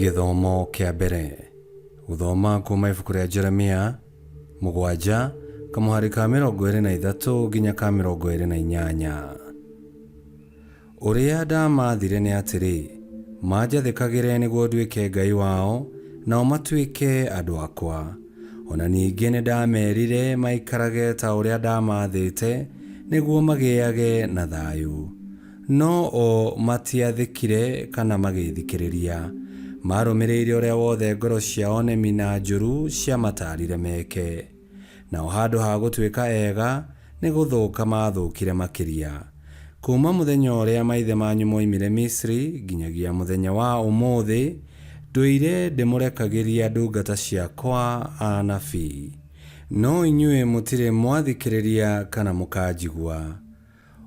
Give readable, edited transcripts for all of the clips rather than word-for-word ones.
Gĩthomo kĩa mbere. Gũthoma kuma ibuku rĩa Jeremia 7 kamũhari ka 23 nginya ka 28. Ũrĩa ndamaathire nĩ atĩrĩ, manjathĩkagĩre nĩguo nduĩke Ngai wao, nao matuĩke andũ akwa. O na ningĩ nĩndameerire maikarage ta ũrĩa ndamaathĩte, nĩguo magĩage na thayũ. No o matiathĩkire kana magĩthikĩrĩria. Maarũmĩrĩire ũrĩa wothe ngoro ciao nemi na njũru ciamataarire meke. Nao handũ ha gũtuĩka ega, nĩ gũthũka maathũkire makĩria. Kuuma mũthenya ũrĩa maithe manyu moimire Misiri nginyagia mũthenya wa ũmũthĩ, ndũire ndĩmũrekagĩria ndungata ciakwa anabii. No inyuĩ mũtirĩ mwathikĩrĩria kana mũkanjigua.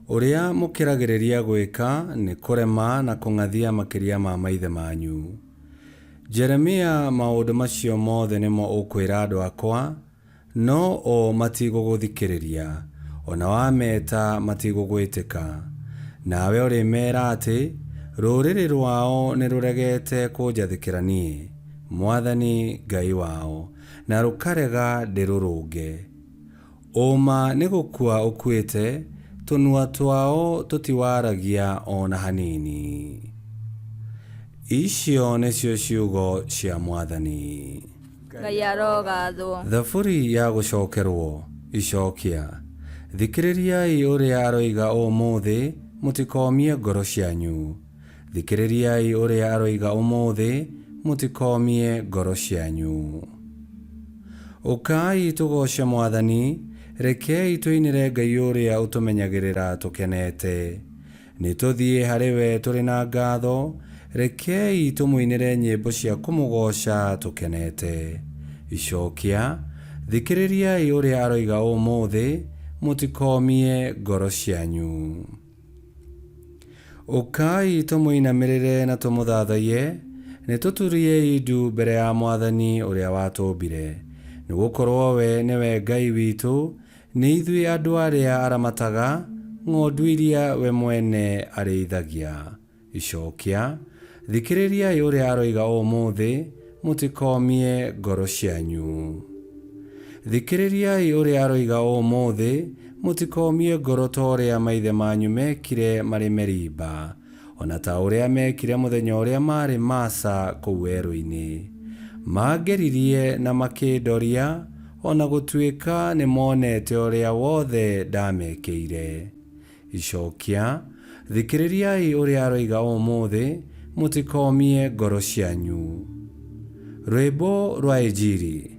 Ũrĩa mũkĩragĩrĩria gwĩka nĩ kũrema na kũng'athia makĩria ma maithe manyu. Jeremia, maũndũ macio mothe nĩmo ũkwĩra andũ akwa, no o matigũgũthikĩrĩria, o na wameta matigũgwĩtĩka. Nawe ũrĩmeera atĩ, rũrĩrĩ rwao nĩrũregete kũnjathĩkĩra niĩ, mwathani Ngai wao, na rũkarega ndĩrũrũnge. Ũũma nĩ gũkua ũkuĩte, tũnua twao tũtiwaragia o na hanini. Icio nĩcio ciugo cia Mwathani. Ngai arogathwo. Thaburi ya gũcokerwo, Icokia. Thikĩrĩriai ũrĩa aroiga ũmũthĩ, mũtikoomie ngoro cianyu. Thikĩrĩriai ũrĩa aroiga ũmũthĩ, mũtikoomie ngoro cianyu. Ũkai tũgooce Mwathani, rekei tũinĩre Ngai ũrĩa ũtũmenyagĩrĩra tũkenete. Nĩtũthiĩ harĩ we tũrĩ na ngatho, rekei tũmũinĩre nyĩmbo cia kũmũgooca tũkenete. Icokia, Thikĩrĩriai ũrĩa aroiga ũmũthĩ, mũtikoomie ngoro cianyu. Ũkai tũmũinamĩrĩre na tũmũthathaiye, nĩtũturiei ndu mbere ya Mwathani ũrĩa watũmbire. Nĩgũkorwo we nĩwe Ngai witũ, nĩ ithuĩ andũ arĩa aramataga, ng'ondu iria we mwene arĩithagia. Icokia, Thikĩrĩriai ũrĩa aroiga ũmũthĩ, mũtikoomie ngoro cianyu. Thikĩrĩriai ũrĩa aroiga ũmũthĩ, mũtikoomie ngoro ta ũrĩa maithe manyu meekire marĩ Meriba, o na ta ũrĩa meekire mũthenya ũrĩa maarĩ Masa kũu werũ-inĩ. Maangeririe na makĩndoria, o na gũtuĩka nĩmoonete ũrĩa wothe ndaamekĩire. Icokia, Thikĩrĩriai ũrĩa aroiga ũmũthĩ, mũtikoomie ngoro cianyu. Rwĩmbo rwa Injiri.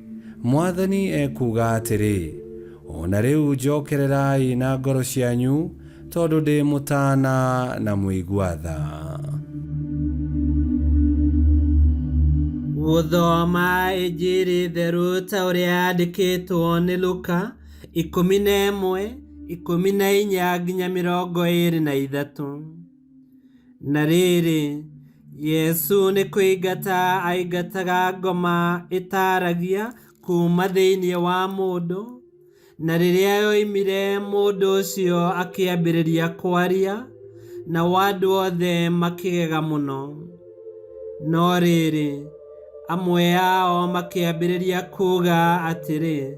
Mwathani ekuuga atĩrĩ, O na rĩu njokererai na ngoro cianyu, tondũ ndĩ mũtaana na mũigua tha. Gũthoma Injiri theru ta ũrĩa yandĩkĩtwo nĩ Luka, 11, 14 nginya 23. Na rĩrĩ, Jesũ nĩ kũingata aingataga ngoma ĩtaaragia kuuma thĩinĩ wa mũndũ, na rĩrĩa yoimire mũndũ ũcio akĩambĩrĩria kwaria, nao andũ othe makĩgega mũno. No rĩrĩ, amwe ao makĩambĩrĩria kuuga atĩrĩ,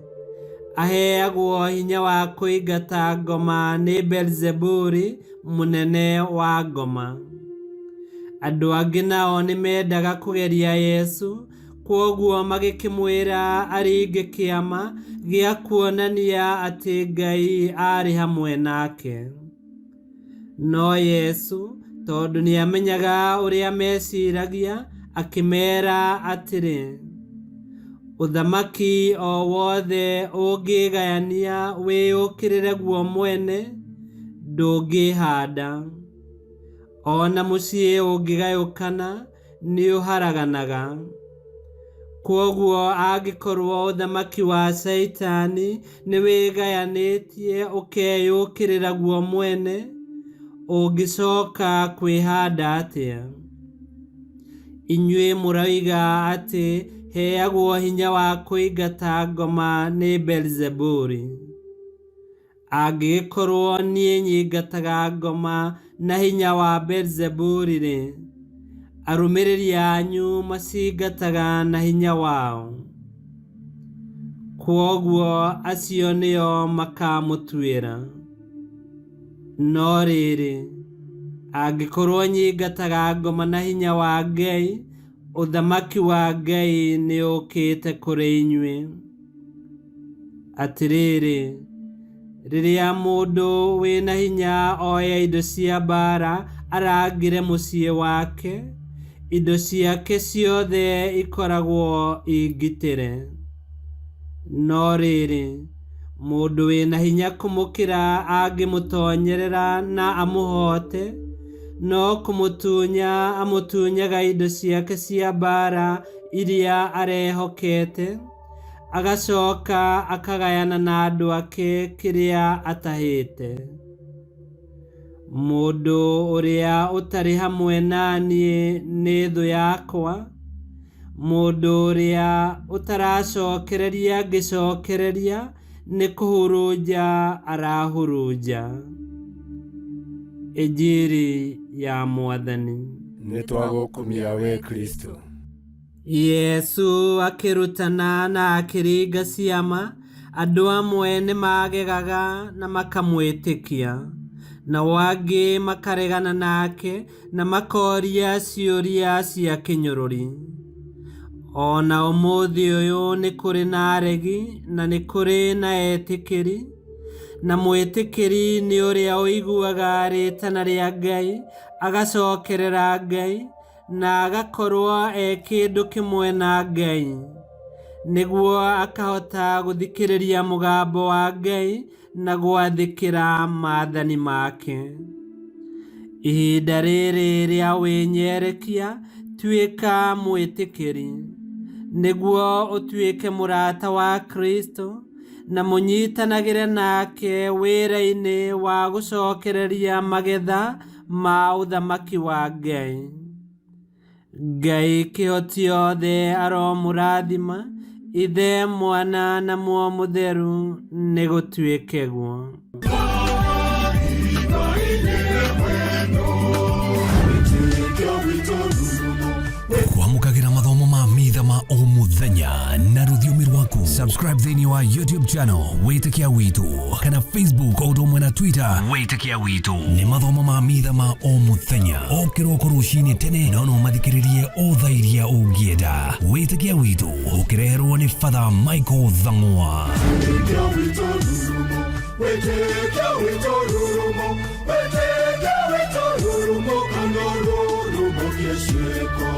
Aheagwo hinya wa kũingata ngoma nĩ Beelizebuli, mũnene wa ngoma. Andũ angĩ nao nĩ meendaga kũgeria Yesu, kwoguo magĩkĩmwĩra aringe kĩama gĩa kuonania atĩ Ngai aarĩ hamwe nake. No Yesu, tondũ nĩamenyaga ũrĩa meciragia, akĩmeera atĩrĩ, Ũthamaki o wothe ũngĩĩgayania wĩyũkĩrĩre guo mwene, ndũngĩĩhaanda. O na mũciĩ ũngĩgayũkana, nĩũharaganaga. Kwoguo angĩkorwo ũthamaki wa Caitani nĩwĩgayanĩtie ũkeyũkĩrĩra guo mwene, ũngĩcoka kwĩhanda atĩa? Inyuĩ mũroiga atĩ heagwo hinya wa kũingata ngoma nĩ Beelizebuli. Angĩgĩkorwo niĩ nyingataga ngoma na hinya wa Beelizebuli-rĩ, Arũmĩrĩri anyu macingataga na hinya wao. Kwoguo acio nĩo makamũtuĩra. No rĩrĩ, angĩkorwo nyingataga ngoma na hinya wa Ngai, ũthamaki wa Ngai nĩũũkĩte kũrĩ inyuĩ. Atĩrĩrĩ, rĩrĩa mũndũ wĩna hinya oya indo cia mbaara arangĩre mũciĩ wake, indo ciake ciothe ikoragwo ingitĩre. No rĩrĩ, mũndũ wĩna hinya kũmũkĩra angĩmũtonyerera na amũhoote, no kũmũtunya amũtunyaga indo ciake cia mbaara iria arehokete, agacoka akagayana na andũ ake kĩrĩa atahĩte. Mũndũ ũrĩa ũtarĩ hamwe na niĩ nĩ thũ yakwa, mũndũ ũrĩa ũtaracokereria ngĩcokereria nĩ kũhurunja arahurunja. Injiri ya Mwathani. Nĩ twagũkumia we Kristo. Yesu akĩrutana na akĩringa ciama, andũ amwe nĩmagegaga na makamwĩtĩkia, nao angĩ makaregana nake na makoria ciũria cia kĩnyũrũri. O na ũmũthĩ ũyũ nĩ kũrĩ na aregi na nĩ kũrĩ na etĩkĩri, na mwĩtĩkĩri nĩ ũrĩa ũiguaga rĩtana rĩa Ngai, agacokerera Ngai, na agakorwo e kĩndũ kĩmwe na Ngai, nĩguo akahota gũthikĩrĩria mũgambo wa Ngai na gwathĩkĩra maathani make. Ihinda rĩrĩ rĩa wĩnyerekia, tuĩka mwĩtĩkĩri, nĩguo ũtuĩke mũrata wa Kristo na mũnyitanagĩre nake wĩra-inĩ wa gũcokereria magetha ma ũthamaki wa Ngai. Ngai kĩhoti othe aromũrathima, Ithe, Mwana na Muoyo Mũtheru, nĩ gũtuĩke guo. Kwamũkagĩra mathomo ma mitha ma o mũthenya na rũthiomi rwaku. Subscribe thĩinĩ wa YouTube channel Wĩtĩkia Witũ kana Facebook o ũndũ ũmwe na Twitter Wĩtĩkia Witũ. Nĩ mathomo ma mitha ma o mũthenya o kĩroko rũcinĩ tene, no no mathikĩrĩrie o thaa iria ũngĩenda. Wĩtĩkia Witũ ũkĩreherwo nĩ Father Michael Thang'wa. Wĩtĩkia witũ rurumo, wĩtĩkia witũ rurumo, wĩtĩkia witũ rurumo, kana rurumo kĩciĩko.